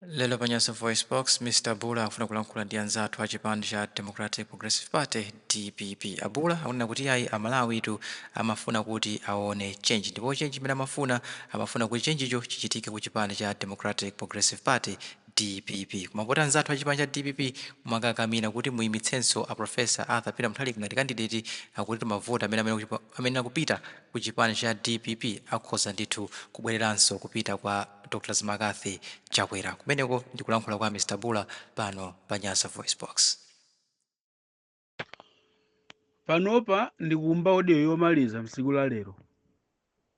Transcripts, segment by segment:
Lero pa Nyasa VoiceBox, Mr Bula akufuna kulankhula ndi anzathu a chipani cha Democratic Progressive Party, DPP. A Bula akunena kuti ayi, Amalawitu amafuna kuti aone change, ndipo change imene amafuna, amafuna kuti change-cho chichitike ku chipani cha Democratic Progressive Party, DPP. Koma poti anzathu a chipani cha DPP mwakakamira kuti muyimitsenso a Professor Arthur Peter Mutharika ngati candidate, akuti mavoti amene akupita ku chipani cha DPP akhoza ndithu kubwereranso kupita kwa Dr McCarthy Chakwera. Kumeneko ndikulankhula kwa Mr Bula pano pa Nyasa VoiceBox. Panopa ndikuumba audio yomaliza msiku la lero.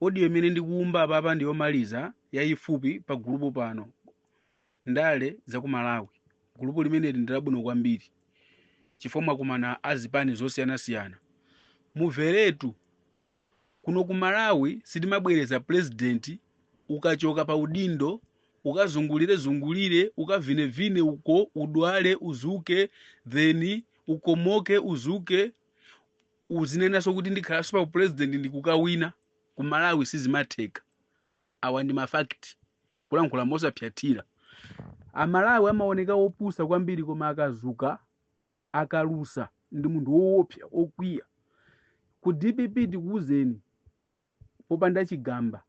Audio imene ndikuumba apapa ndi yomaliza, yayifupi, pa gulupu pano, Ndale za ku Malawi. Gulupu limeneli ndi labwino kwambiri chifukwa mwakumana azipani zosiyanasiyana. Mumveretu, kuno ku Malawi sitimabwereza president. Ukachoka pa udindo, ukazungulire zungulire, ukavinevine uko, udwale, uzuke, then ukomoke, uzuke, uzinenanso kuti ndikhalanso pa president ndikukawina. Ku Malawi sizimatheka. Awa ndi ma fact, kulankhula mosapyatira. Amalawi amaoneka opusa kwambiri, koma akazuka, akalusa, ndi munthu woopsa, okwiya. Ku DPP tikuwuzeni popanda chigamba,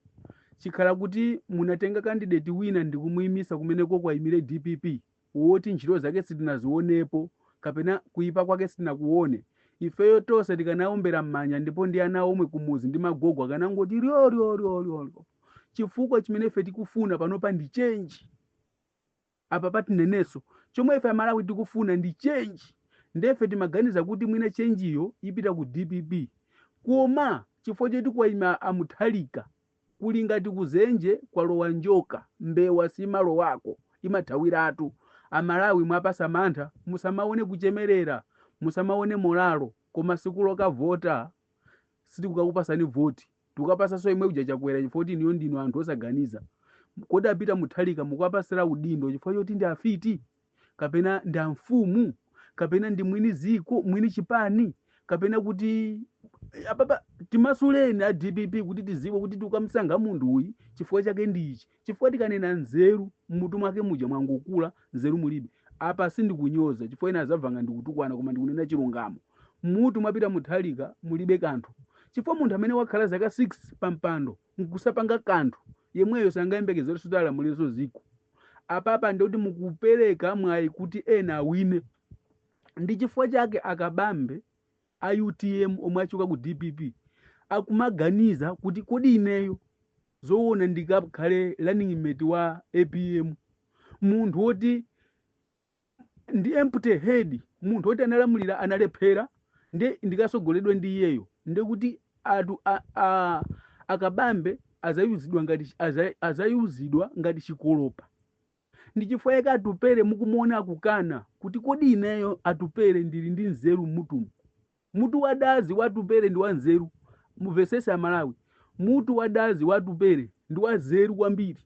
chikhala kuti munatenga candidate wina ndikumuyimisa kumeneko kwayimire DPP, woti ntchito zake sitinazionepo kapena kuyipa kwake sitinakuone, ifeyo tonse tikanaombera m'manja, ndipo ndi ana omwe kumuzi ndi magogo akanangoti ryo ryo ryo ryo ryo, chifukwa chimene ife tikufuna panopa ndi change. Apa patinenenso, chomwe ife Amalawi tikufuna ndi change. Ndefe timaganiza kuti mwina change-yo ipita ku DPP, koma chifukwa choti kwayima a Mutharika, kuli ngati kuzenje kwalowa njoka. Mbewa simalowako, imathawiratu. Amalawi mwapasa mantha. Musamaone kuchemerera, musamaone morale, koma sikuloka vota sitikukakupasani voti, tikukapasanso imwe uja Chakwera, chifukwa kuti iniyo ndinu anthu osaganiza. Kodi apita Mutharika mukapasira udindo chifukwa choti ndi afiti, kapena ndi amfumu, kapena ndi mwini ziko, mwini chipani, kapena kuti apapa? Timasuleni a DPP kuti tiziwe kuti tikukamsankha munthu uyu chifukwa chake ndi ichi, chifukwa tikanena nzeru, mmutu mwake muja mwangokula, nzeru mulibe. Apa sindikunyoza, chifukwa ena azamvanga ndikutukwana, koma ndikunena chilungamo. Mmutu mwapita Mutharika mulibe kanthu, chifukwa munthu amene wakhala zaka 6 pa mpando nkusapanga kanthu, yemweyo sangayembekezerenso kuti alamulirenso ziko. Apapa ndikuti mukupereka mwayi kuti ena awine. Ndi chifukwa chake akabambe a UTM omwe achoka ku DPP akumaganiza kuti, kodi ineyo zoona ndikakhale running mate wa APM, munthu woti ndi empty head, munthu woti analamulira analephera, ndi ndikasogoledwe ndi iyeyo? Ndikuti atu akabambe azayuzidwa ngati chikolopa. Ndi chifukwa chake Atupere mukumuona akukana kuti, kodi ineyo Atupere ndili ndi nzeru mmutumu? Mutu wa dazi wa Atupere ndi wa nzeru. Mumvesese Amalawi, mutu wa dazi wa Atupere ndi wa nzeru kwambiri.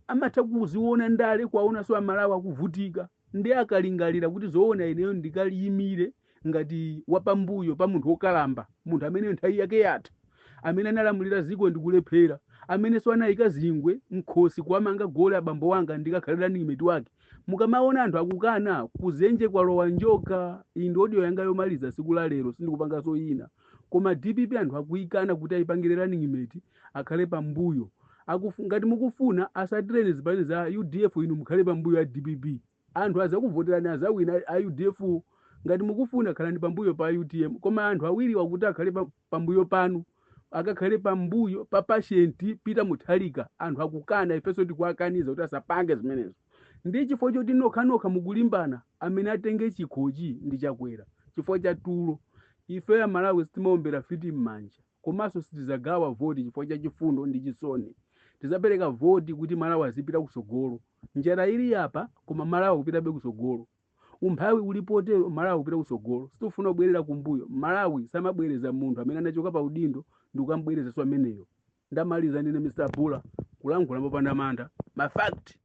Amatha kuziona ndale, kwaonanso Amalawi akuvutika, ndi akalingalira kuti zoona ineyo ndikaliyimire ngati wapambuyo pa munthu wokalamba, munthu amene nthawi yake yatha, amene analamulira ziko ndikulephera, amenenso anayika zingwe mkhosi kuwamanga gole abambo wanga, ndikakhalira running mate wake? Mukamaona anthu akukana, kuzenje kwalowa njoka. Iyi ndi audio yanga yomaliza siku la lero, sindikupanganso ina. Koma DPP anthu akuyikana kuti ayipangire running mate, akhale pambuyo. Ngati mukufuna, asatireni zipani za UDF, inu mukhale pambuyo ya DPP, anthu azakuvoterani, azawina a UDF. Ngati mukufuna, khalani pambuyo pa UTM. Koma anthu awiri wakuti akhale pambuyo panu, akakhale pambuyo pa Patient Peter Mutharika, anthu akukana. Ifenso tikuakaniza kuti asapange zimenezo. Ndi chifukwa choti nokhanokha mukulimbana, amene atenge chikhochi ndi Chakwera chifukwa cha tulo. Ife Amalawi sitimaombera fiti m'manja, komanso sitizagawa voti chifukwa cha chifundo ndi chisoni. Tizapereka voti kuti Malawi azipita kusogolo. Njala ili apa, koma Malawi akupitabe kusogolo. Umphawi ulipotero, Malawi akupita kusogolo. Sitifuna kubwerera kumbuyo. Malawi samabwereza munthu amene anachoka pa udindo ndi kukambwerezaso ameneyo. Ndamaliza, ndine Mr Bula, kulankhula mopanda mantha, ma fact.